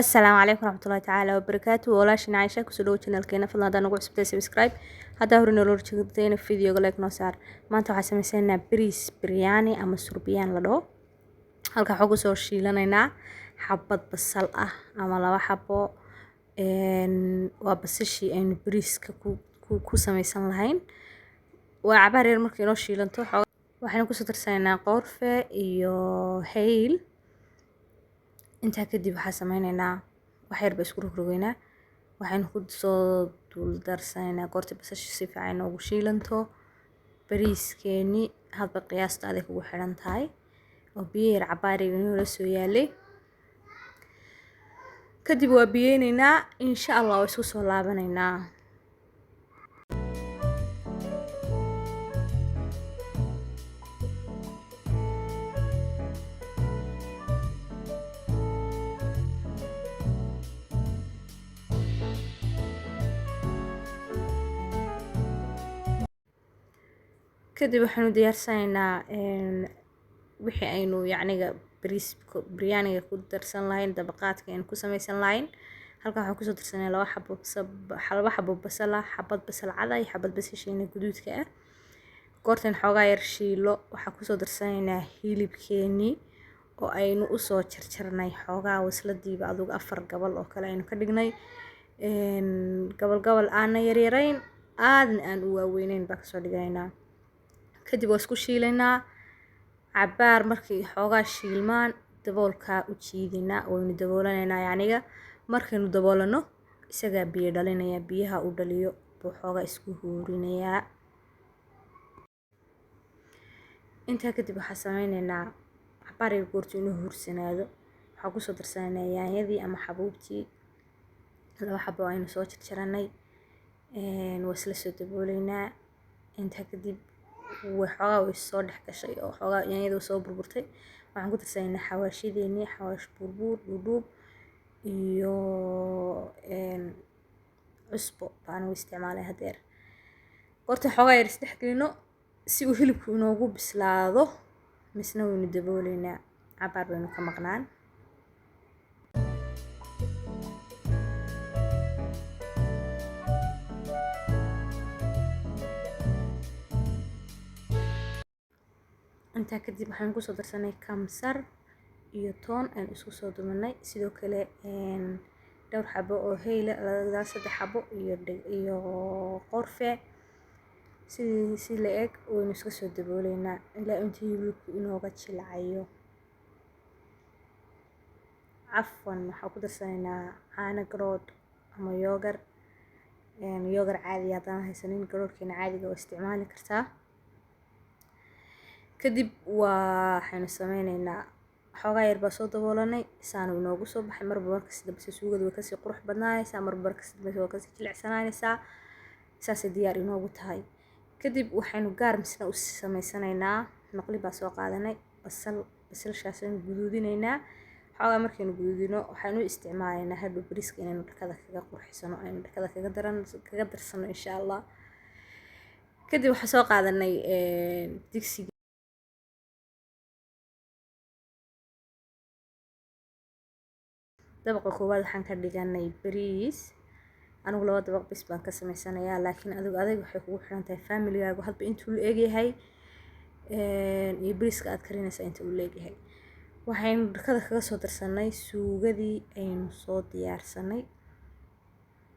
Asalaamu calaykum waraxmatullaahi tacaala wabarakaatu. Walaashin Caaisha, kusoo dhawo channelkeena. Fadlan hadaa nagu cusubtahay, subscribe. Haddaa hore nolol joogtayna, videoga like noo saar. Maanta waxaa samaysaynaa bariis biryani ama surbiyaan la dhaho. Halka waxaa kusoo shiilanaynaa xabad basal ah ama laba xabo. Waa basashii aynu bariiska ku samaysan lahayn. Waa cabaar yar markay inoo shiilanto, waxaynu kusoo darsanaynaa qorfe iyo hayl. Intaa kadib waxaa sameyneynaa wax yar ba isku rogrogeynaa. Waxaynu ku soo dul darsanaynaa, goorta basasha si fiican inoogu shiilanto, bariiskeeni. Hadba qiyaasta aday kugu xidhan tahay oo biyo yar cabaar yar inoola soo yaalay. Kadib waa biyeyneynaa, insha Allah waa isku soo laabanaynaa. Kadib waxaanu diyaarsanaynaa wixii aynu yacniga bariis biryaaniga ku darsan lahayn, dabaqaadka aynu ku samaysan lahayn. Halkan waxaan kusoo darsanay 2 xabo basal ah, xabad basal cad ah iyo xabad basashiina guduudka ah. Goortan xoogaa yar shiilo, waxaan kusoo darsanaynaa hilibkeenii oo aynu usoo jarjarnay xoogaa wasladiiba, adugu afar gabal oo kale aynu ka dhignay. Gabal gabal aana yaryarayn, aadna aan u waaweyneyn baa kasoo dhiganaynaa. Kadib waa isku shiilaynaa cabaar. Markay xoogaa shiilmaan, daboolkaa u jiidaynaa, waynu daboolanaynaa. Yacniga markaynu daboolano, isagaa biyo dhalinaya. Biyaha uu dhaliyo buu xoogaa isku huurinayaa. Intaa kadib waxaa sameyneynaa, cabaar yar goortu inuu huursanaado, waxaa kusoo darsanaynaa yaanyadii ama xabuubtii, laba xabo aynu soo jarjaranay. Waa isla soo dabooleynaa. Intaa kadib waxoogaa way soo dhex gashay oo xoogaa yaanyada way soo burburtay. Waxaan ku darsanaynaa xawaashideenii, xawaash buurbuur, dhuudhuub iyo cusbo baan u isticmaalay hadeer. Goorta xoogaa yar isdhex gelino si uu hilibku inoogu bislaado, misna waynu dabooleynaa, cabaar baynu ka maqnaan. Intaa kadib waxaan kusoo darsanay kamsar iyo toon aan isku soo dumanay, sidoo kale dhowr xabo oo heyla, ilaa saddex xabo, iyo qorfe sidii si la eg. Waynu iska soo dabooleynaa ilaa inta hilibku inooga jilcayo. Cafwan, waxaan ku darsanaynaa caano garoodh ama yogurt. Yogurt caadi haddaan haysanin, garoodhkeena caadiga waa isticmaali kartaa. Kadib waxaynu sameyneynaa, xoogaa yar baa soo daboolanay, saanu inoogu soo baxay. Marba markasi dambese suugadu way kasii qurux badnaanaysaa, marba markasi dambese waa kasii jilicsanaanaysaa. Saasay diyaar inoogu tahay. Kadib waxaynu gaar misna u samaysanaynaa maqli baa soo qaadanay, basal. Basashaas aynu guduudinaynaa xoogaa. Markaynu guduudino, waxaynu u isticmaalaynaa hadhow bariiska inaynu dhakada kaga qurxisano, aynu dhakada kaga daran kaga darsano, insha Allah. Kadib waxaan soo qaadanay digsiga. Dabaqa koowaad waxaan ka dhiganay bariis. Anigu laba dabaq bis baan ka samaysanayaa, laakiin adigu adag waxay kugu xiran tahay familigaagu hadba intuu la egyahay iyo bariiska aad karinaysaa inta uu la egyahay. Waxaynu dhakada kaga soo darsanay suugadii aynu soo diyaarsanay.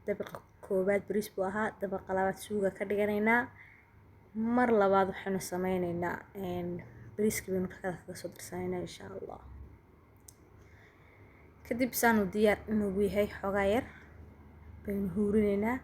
Dabaqa koowaad bariis buu ahaa, dabaqa labaad suuga ka dhiganaynaa. Mar labaad waxaynu sameyneynaa bariiskii baynu dhakada kaga soo darsanaynaa, insha Allah. Kadib saanu diyaar inoogu yahay, xoogaa yar baynu huurinaynaa.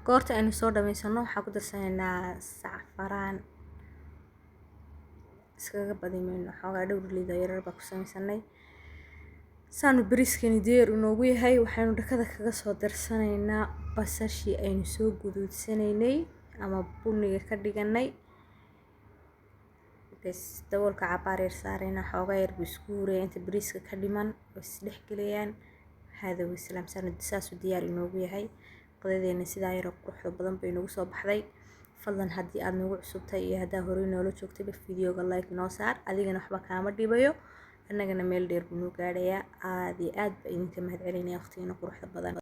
Goorta aynu soo dhamaysano, waxaa ku darsanaynaa sacfaraan. Iskaga badi mayno, xoogaa dhowr liido yarar baa ku samaysanay. Saanu bariiskani diyaar inoogu yahay, waxaynu dhakada kaga soo darsanaynaa basashii aynu soo guduudsanaynay. ama buniga ka dhiganay. Bes, daboolka cabaar yar saarayna, xoogaa yar buu isku huraya inta bariiska ka dhiman oo isdhex gelayaan. Hada wasalaam, saasuu diyaar inoogu yahay qadadeena. Sidaa yaroo quruxda badan bay inoogu soo baxday. Fadlan, haddii aad nagu cusubtahay iyo haddaa horey noola joogtayba, videoga like noo saar. Adigana waxba kaama dhibayo, annagana meel dheer buu noo gaadhayaa. Aad iyo aad baa idinka mahad celinaya waqtigiina quruxda badan.